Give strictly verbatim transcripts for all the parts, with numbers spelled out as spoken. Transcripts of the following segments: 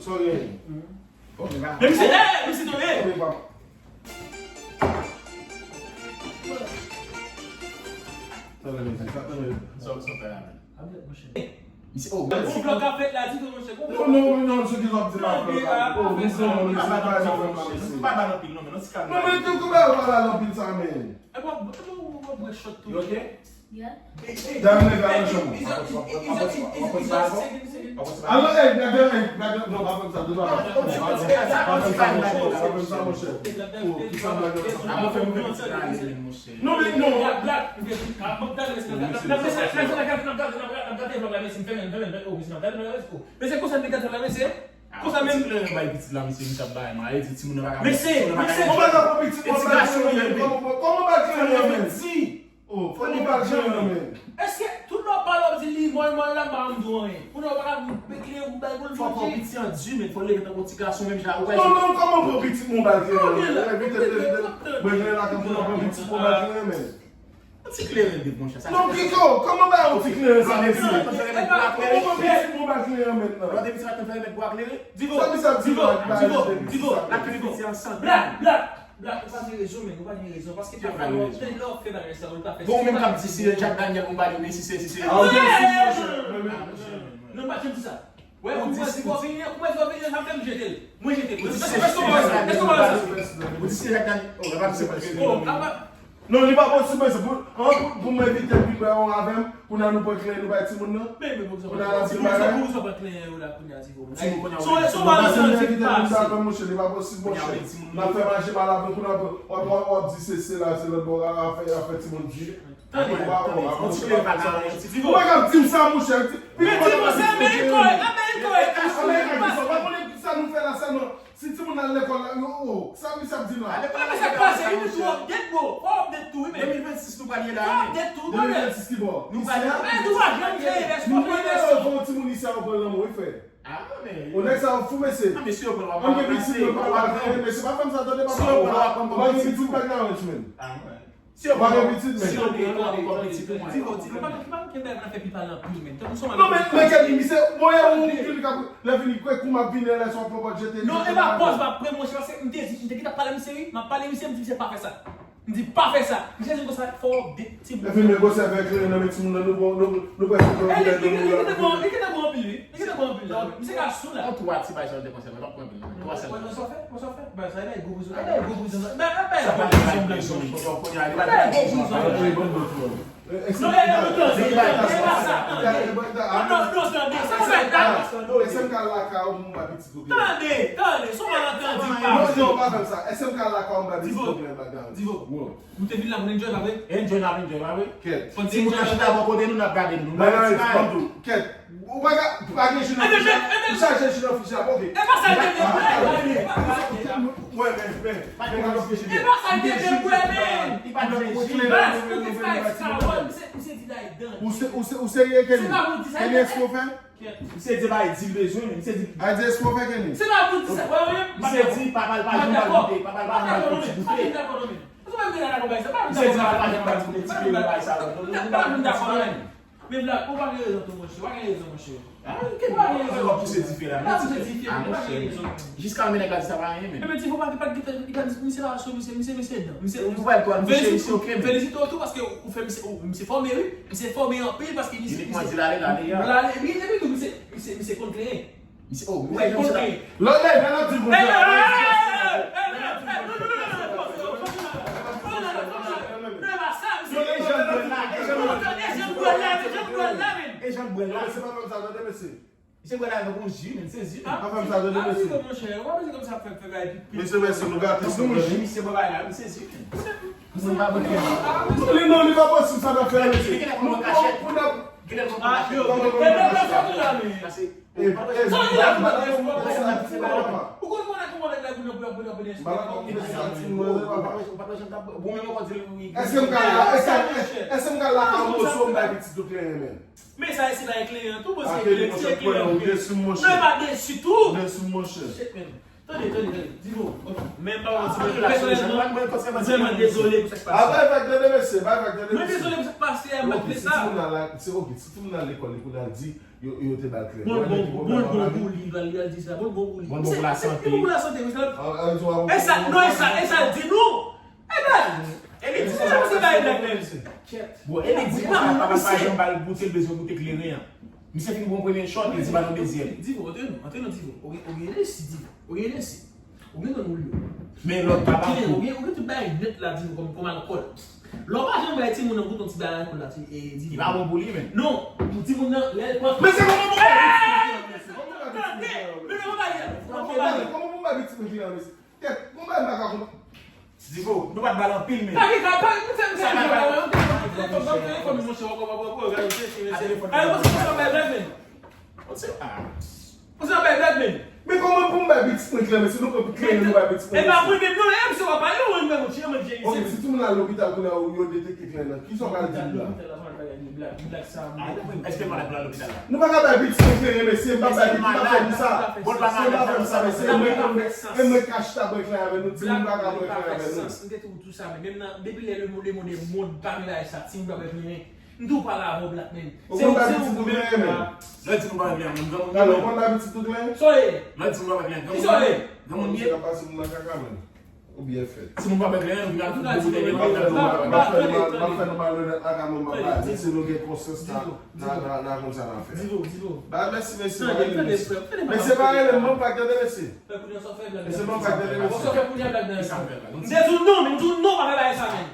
Sa w genyen? Men misye, eh, misye tonbe! Tonbe, papa. Sa w genyen? Sa w genyen? Sa w fè la menm? Misye, oh, yon blòk ap fèt la, di tou, monchè. Non, non, non, se ki sa w ap di la, blòk la. Oh, non, non, non, se pa sa, monchè. Se pa ba l anpil, non, men non, ti kalm. Non, men tou, kou ba l anpil sa, men. E bon, e bon, ou bwè shot tou. You okay? Yeah. Dam nèg la nan chanm. Alo, ey, gade, ey, gade, non, pa fè m sa, pa fè m sa, pa fè m sa, monchè, pa fè m sa, monchè. Oh, ki sa black la? Non, men non. Black, black, mesye, konsa n te gade la, mesye, m fèmen, m fèmen, oh, mesye, gade la, mesye, oh. Mesye, konsa n te gade la, mesye. Konsa menm. Ti kleren bay pitit la, mesye, misye ap bay mwen. E di timoun nan pa ka. Mesye, mesye, ou pa ka pran pitit, ou pa ka pran pitit, kòman, kòman bay kleren nan men? Oh, fò li pa kleren nan men. Èske tout lè w pale w ap di li mòl mòl la, m pa janm di w anyen. Kounye a w pa ka pran kleren pou bay pou l. Fò, fò pitit an di, men fò leve tankou ti gason menm jan ou wè. Non, non, kòman pran pitit mwen bay kleren nan men? Evite, evite. Mwen gen la kanpou nan pran pitit mwen bay kleren men. Yon ti kleren de monchè, sa. Non, Kiko, kòman bay yon ti kleren sa, mesye? Kòman pran pitit mwen bay kleren menm nan? Divo, Divo, Divo, Divo, Black, Black, Black, ou pa gen rezon, men, ou pa gen rezon, paske pafwa lè w fè bagay sa, ou pa fè. Bon, ou menm k ap di si se Jack Daniel ou ba li, men si se, si se. Ah, ok, si, monchè. Non, pa janm di sa. Wè, ou di si, ou di si. Ou di si se Jack Daniel. Ou di si se Jack Daniel. Oh, e pa di se pa. Oh, apa. Non, li pa posib, mesye, pou, an, pou, pou m evite pi bè yon avè m, kounye a nou pran kleren, nou bay timoun nan. Men, men, pou sa, pou sa, pou sa pran kleren yo la, kounye a, Divo. Timoun, kounye a, ou di timoun. Pase m evite moun sa avè m, monchè, li pa posib, monchè. N ap fè mache mal avè m, kounye a, w ap, w ap, w ap di se, se la, se lòt bò, a, a fè, a fè timoun di. Tande, tande, yon ti kleren pa ka anyen, ti Divo. Ou pa ka di m sa, monchè. Men Divo, se men korèk, men korèk, pa konnen sa nou fè la sèlman. Si timoun al lekòl la, yo, oh, sa misye ap di la? Mwen, men sa k pase, wi, tou update, bro. Fò update tou, wi, men. De mil vennsis nou pral ye la, wi. Fò update tou, de mil vennsis ki bò? Nou pral ye. Men nou pa janm kreye rèsponsabilite. Nou pral leve yon timoun isi a, yo pran lanmò, wi, frè. Ah, men. O nèg sa yo fou, mesye. Ah, mesye, yo pran, w ap ranplase, mesye, pa fè m sa, tande, papa. Si yo pran, w ap ranplase. Ou pa gen pitit, ou pa gen arrangement. Ah, men. Si yo pran, si yo pran, w ap ranplase pou mwen. Divo, Divo, pa, pa, pa, pa, pa fè pi pale anpil, men. Tankou son. Non, men, men, Kevin, misye, mwen, yon moun ki li ka, lè vini, kwè kou m ap vini, lè sa w pran pòt jete. Non, e pa pòz m ap pran, monchè, paske m te di, m te gentan pale misye, wi. M ap pale misye, m di misye pa fè sa. M di pa fè sa. Misye di konsa, fò w de timoun. Epi men konsa fè kleren nan men timoun nan, nou bon, nou, nou prèske pran yon bidon dlo la. Li gentan bon, li gentan bon anpil, wi. Li gentan bon anpil la. Misye ka sou la. Yon twa ti bay sa l te konsa, men pa pran anpil non. Twa sèlman. Wè sa w fè, wè sa w fè. Bay sa, e bay gwo prizon, e bay gwo prizon. Bay, bay, bay. Sa pa bay gwo prizon. Bay gwo prizon. Non, e, e, non, tande, tande, e pa sa, tande. Non, non, non, tande, sa pa bay dat. Èske m ka lakay ou pou m bay pitit ou kleren? Tande, tande, se yon malantandi. Non, non, pa fè m sa. Èske m ka lakay ou m bay pitit ou kleren, bay kleren? Divo. Divo. Nou te vin la pou n enjoy, pa vre? Enjoy, n ap enjoy, pa vre? Kèt. Timoun nan chita bò kote nou, n ap gade nou. Nou pa gen ti bagay. Kèt. Ou pa ka, pa gen jwi nan fich la. Ou chaje jwi nan fich la, ok. E pa sa l te vle. Wè, men, men, men, gade fich la. E pa sa l te vle, men. Li pa t vle jwi. Baz, ou te fè ekstra, misye, misye di la e dan. Ou se, ou se, ou serye, Kenny? Kenny, èske w fè? Misye di bay di l bezwen, misye di. A di èske w fè, Kenny? Se pa pou di sa, wè, wè. Misye di papa l pa janm ba l goute, papa l pa janm ba l ti goute. Misye di papa l pa janm ba l goute, ti peye bay sa, non, non, non, non. Men Black, ou pa gen rezon tou, monchè. Ou pa gen rezon, monchè. Ah, ou pa gen rezon. Ou ap pouse dife la, men ti peye. Ah, monchè. Jiska men nèg la di sa pa anyen, men. Ebyen, Divo pa, pa, pa, misye pa sou, misye, misye, misye dan. Misye, ou pa l twal mouche, misye ok, men. Felisite w tou, paske ou fè misye, ou, misye fòme, wi. Misye fòme anpil, paske misye, misye. Li di l ale, l ale, ya. L ale, wi, epi tou, misye, misye, misye konn kleren. Misye, oh, wi, misye konn kleren. Lòt nèg la, l ap di l konn kleren. E jan l bwè la. Se pa fè m sa, tande, mesye. Misye bwè la avèk yon ji, men, se ji, men. Pa fè m sa, tande, mesye. Mesye, mesye, nou gate. Misye bwè la, misye ji, men. Misye pa bwè. Non, li, non, li pa posib sa n ap fè, mesye. Li genlè konn kachèt. Genlè konn kachèt. Èske m ka, èske, èske m ka lakay ou moso m bay pitit ou kleren, men? Men sa, e se bagay kleren an tou, bon, se kleren, se kleren. Ou desi, monchè. Non, e pa desi tou. Ou desi, monchè. Shit, man. Tande, tande, tande. Divo, ok. Men pa wè, Divo, pèsonèlman, pèsonèlman, dezole pou sa k pase. Ah, bay vag, tande, mesye, bay vag, tande, mesye. Mwen dezole pou sa k pase a, malgre sa. Ok, si timoun nan la, se ok, si timoun nan lekòl, li kounye a di, Yo, yo te ba l klè. Bon, bon, bon, bon pou li, li al di sa. Bon, bon pou li. Bon, bon pou lasante. Bon pou lasante, wi, sa. E sa, non, e sa, e sa l di nou. E ba, e li di sa, se bay black man. Bon, e li di sa, papa pa janm ba l goute, l bezwen goute kleren an. Misye fin pran premye shot, li di ba l yon dezyèm. Divo, antre nou, antre nou, Divo. Ou gen, ou gen lesi, Divo. Ou gen lesi. Ou gen nan moun yo. Men lòt pa ba kou. Ou gen, ou gen tout bagay nèt la, Divo, kòm, kòm alkòl. Lè w pa janm bay timoun nan goute yon ti bagay alkòl la, ti, e, Divo. Li pa bon pou li, men. Non, pou timoun nan, lè l pran. Men se kòman pou bay pitit mwen kleren an, mesye? Kòman pou bay pitit mwen kleren an, mesye? Tèt, kòman pou bay pitit mwen kleren an, mesye? Tèt, kòman pou bay m pa ka konprann? Divo, nou pa t ba l anpil, men. Pa gen ka, pa, nou fè misye fè bagay, non, telefòn, telefòn, telefòn, monchè, w ap, w ap, w ap, w ap, w ap, w ap, mesye, mesye. A telefòn. Ay, monchè, monchè, bay black man. Monchè, a. Monchè, bay black man. Men kòman pou m bay pitit mwen kleren, mesye, nou pran kleren, nou bay pitit mwen kleren. E pa mwen menm, non, e misye w ap pale, ou menm, monchè, monchè, isi. Ok, si timoun al lopital kounye a, yo detekte kleren nan, kisa w pral di m la? Lopital la, pa bagay de black, black sa, a, èske malad la lopital la? Nou pa ka bay pitit nou kleren, mesye, m pa bay pitit, m pa fè nou sa. Bon, pa fè nou sa, mesye, e mwen, e mwen k achte a pran kleren avè nou, timoun pa ka pran kleren avè nou. M te tou, tou sa, men menm nan, depi lè le monde, le monde, monde pa gen bagay sa, timoun pa pran kleren. M tou pale avè w, black man. Ou konn bay pitit nou kleren, men. Lè di nou pa kleren, men granmoun. Alò, ou konn bay pitit nou kleren? Soye. Lè di nou pa kleren, granmoun. Soye. Granmoun ye. Ou ka pase moun nan kaka, men. Ou byen fèt. Si moun pa bèk lè, nou vin ak tout gwo boutèy de vin nan nou. M ap fè nou mal, m ap fè nou malonèt la, ka mwen m ap pale. Si nou gen konsyans, n a, n a, n a, n a konn sa n a fè. Divo, Divo. Ba, mèsi, mesye, pa rele, mesye. Mesye, pa rele m, m pa tande, mesye. Mesye, m pa tande, mesye. M te di w non, m di w non, pa fè bagay sa, men.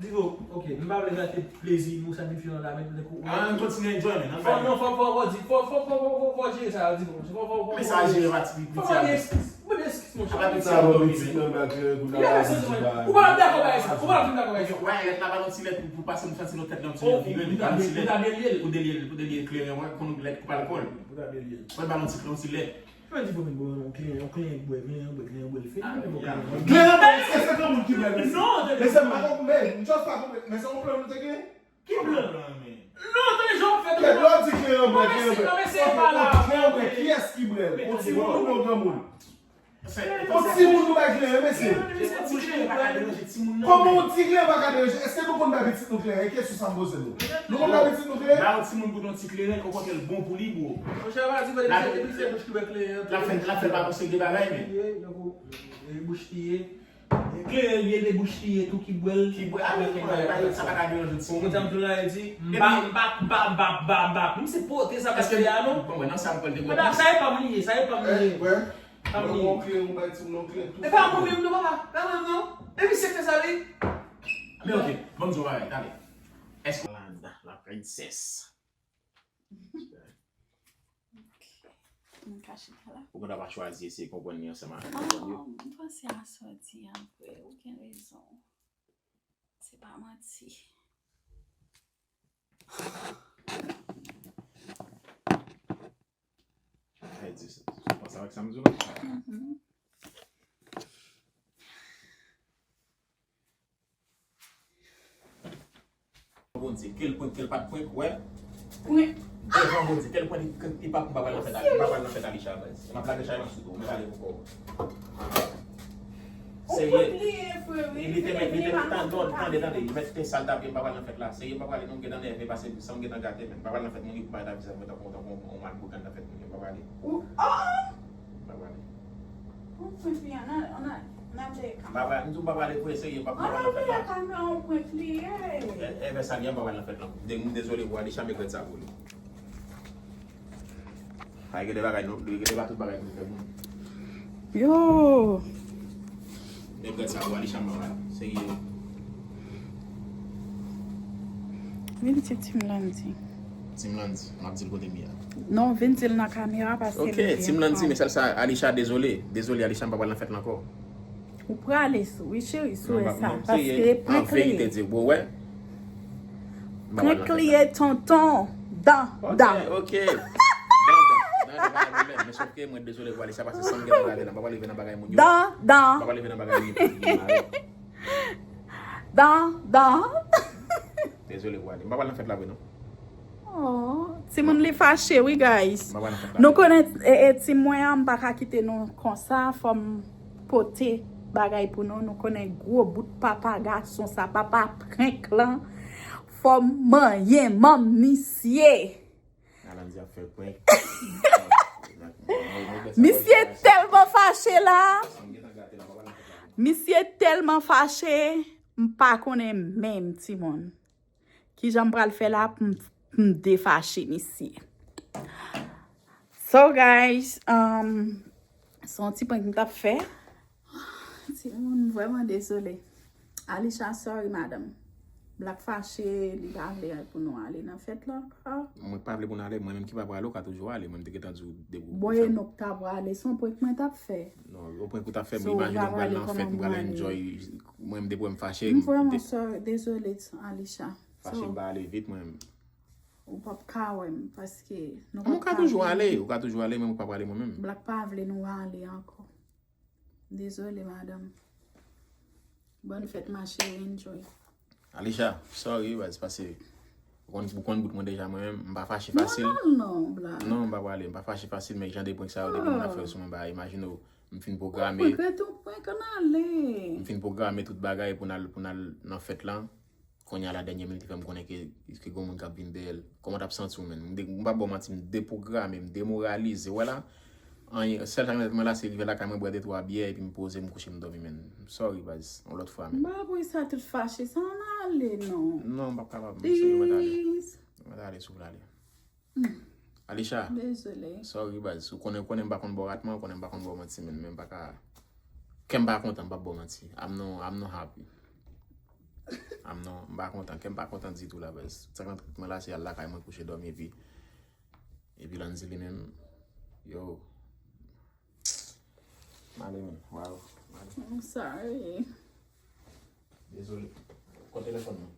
Divo, ok, m pa vle gate plezi nou, sa di fi nan la, men tankou. Ah, nou kontinye enjoy, men, anfè. Fò, non, fò, fò, fò, di, fò, fò, fò, fò, fò, fò jere sa, Divo. Fò, fò, fò, fò, men sa jere pa ti piti a. Fò gen eskiz. Mwen gen eskiz, monchè. Apa piti a, bon, piti. Ou pa dakò bagay sa. Ou pa dakò bagay sa. Ou pa dakò bagay sa. Ou wè, lèt la pa nan ti lèt pou, pou pase m santi nan tèt la, yon ti lèt vire, li pa nan ti lèt. Pou ta delye l. Pou delye l, pou delye l kleren, wè, konn lèt koup alkòl. Pou ta delye l. Mwen ba l yon ti, yon ti lèt. Mwen di pou moun bwè yon kleren, yon kleren bwè, kleren bwè, kleren bwè, l fini. Kleren bwè, èske se granmoun ki bwè l, mesye? Non, mesye, m pa konprann, men, m just pa konprann, men se yon plan nou te gen? Ki plan? Non, tande jan w ap fè tout. Lè w di kleren bwè, kleren bwè. Non, mesye, pa la. Kleren bwè, kiyès ki bwè l? Yon timoun oubyen yon granmoun? Yon timoun nou bay kleren, mesye. Kòman yon ti kleren pa ka deranje? Èske nou konn bay pitit nou kleren? E kesyon sa m poze nou. Nou konn bay pitit nou kleren? Ba yon timoun pou yon ti kleren, okontrè, l bon pou li, bro. Monchè, pa di, men depi se bouch ki bwè kleren an. L ap fè, l ap fè l pa panse de bagay, men. Bouch li ye. Kleren li ye, de bouch li ye tou ki bwè l. Ki bwè, a, men, men, men, sa pa ka deranje timoun. Ou konn sa m di w la, e di, m pa, m pa, m pa, m pa, m pa, m pa, m se pote sa pa se a, non. Bon, mwen, nan sa m pral dekouvri. Sa e pa m li ye, sa e pa m li ye. Pa m li ye. Mwen, kleren, mwen bay timoun kleren tou. E pa mwen menm, non, papa. Pa mwen menm, non. E misye k fè sa, wi. Men, ok, ban m di w yon bagay, tande. Èske la, la princesse. Ok. M ka chita la. Ou konn ap chwazi eseye konprann li ansanm avèk moun yo. Oh, m panse a sa w di a vre. Ou gen rezon. Se pa manti. Sa vle di, ou panse avèk sa m di w la? Mhm. Bondye, ke l prank, ke l pa t prank, wè. Prank. Devan Bondye, ke l prank, ke l pa t prank, m pa pral nan fèt, m pa pral nan fèt Alisha, baz. M ap lage chay la sou do, m pale pou kò w. Serye. Li te mèt, li te mèt, tande, tande, tande, li mèt te sal tapye, m pa pral nan fèt la. Serye, m pa prale non, m gentan nève pase, san m gentan gate, men m pa pral nan fèt moun yo pou bagay ta vizaj mwen tankou, tankou yon mal boukan nan fèt moun yo, m pa prale. Ou, oh! M pa prale. Ou prank li an, an, an, an, an de ka. M pa prale, m di w m pa prale vre, serye, m pa, m pa pral nan fèt la. An de ka, men yon prank li ye. E, e, fè sa li an, m pa pral nan fèt la. De, m dezole pou Alisha, m regrèt sa pou li. Ay, gen de bagay, non, gen de pa tout bagay pou fè moun. Yo! Regrèt sa pou Alisha, m pa prale. Serye. Vin di Team Landy. Team Landy, m ap di l kote m ye a. Non, vin di l nan kamera paske li gen fanm. Ok, Team Landy, mesaj sa, Alisha, dezole. Dezole, Alisha, m pa pral nan fèt la ankò. Ou prale sou, wi, cheri, sou sa, paske prank li ye. An verite, di, bro, wè. Prank li ye, tonton. Dan, dan. Ok, ok. Dan, dan. Dan, dan, pa gen pwoblèm. Men sòf ke mwen dezole pou Alisha, paske san m gentan gade la, m pa prale vin nan bagay moun yo. Dan, dan. M pa prale vin nan bagay moun yo. Dan, dan. Dezole pou Alisha. M pa pral nan fèt la vre, non. Oh, timoun li fache, wi, guys. M pa pral nan fèt la. Nou konnen, e, e, team mwen an, m pa ka kite nou konsa, fò m pote bagay pou nou. Nou konnen gwo bout papa gason sa, papa prank lan. Fò m manyen manm misye. Misye tèlman fache la. Misye tèlman fache, m pa konnen menm, timoun. Kijan m pral fè la pou m, pou m defache misye? So, guys, um, se yon ti prank m t ap fè. Timoun, m vrèman dezole. Alisha, sorry, madanm. Black fache, li pa vle pou nou ale nan fèt la ankò. Mwen pa vle pou nou ale, mwen menm ki pa prale, ou ka toujou ale. Mwen, m te gentan di w depi. Bon, e nou k ta prale, se yon prank mwen t ap fè. Non, yon prank ou t ap fè, m imajine m pral nan fèt, m pral enjoy. Mwen, m depi m fache. M vrèman sorry, dezole, Alisha. Fache, m pa ale vit, mwen. Ou p ap ka wè m, paske nou p ap ka vini. Ou ka toujou ale, ou ka toujou ale, men ou pa prale mwen menm. Black pa vle nou ale ankò. Dezole, madanm. Bòn fèt, ma chérie, enjoy. Alisha, sorry, baz, pase. Ou konn, ou konn bout mwen deja, mwen menm, m pa fache fasil. Non, non, Black. Non, m pa prale, m pa fache fasil, men jan de prank sa yo, depi moun ap fè yo sou mwen, ba, imajine w, m fin pwograme. Prank rete yon prank, ann ale. M fin pwograme tout bagay pou n al, pou n al nan fèt lan. Kounye a la dènye minit li fè m konnen ke, ke gen moun k ap vin dèyè l. Kòman w t ap santi w, menn? M de-, m p ap ba w manti, m depwograme, m demoralize. Wè la, anyen, sèl sa k nan tèt mwen la, se rive lakay mwen, bwè de twa byè, epi m poze, m kouche, m dòmi, menn. Sorry, baz. Yon lòt fwa, menn. M pa pou sa tout fache, sa ann ale, non. Non, m p ap kapab, m sere mwen t ale. Please. Mwen t ale, souple ale. Alisha. Dezole. Sorry, baz. Ou konnen, konnen m pa konn ba w ratman, ou konnen m pa konn ba w manti, menn, men m pa ka, kè m pa kontan, m p ap ba w manti. I'm no, I'm no happy. I'm no, m pa kontan, kè m pa kontan ditou la, baz. Sa k nan tèt mwen la, se al lakay mwen kouche dòmi, epi, epi Landy li menm, yo. M ale, menn. Wow. M ale. I'm sorry. Dezole. Kot telefòn mwen?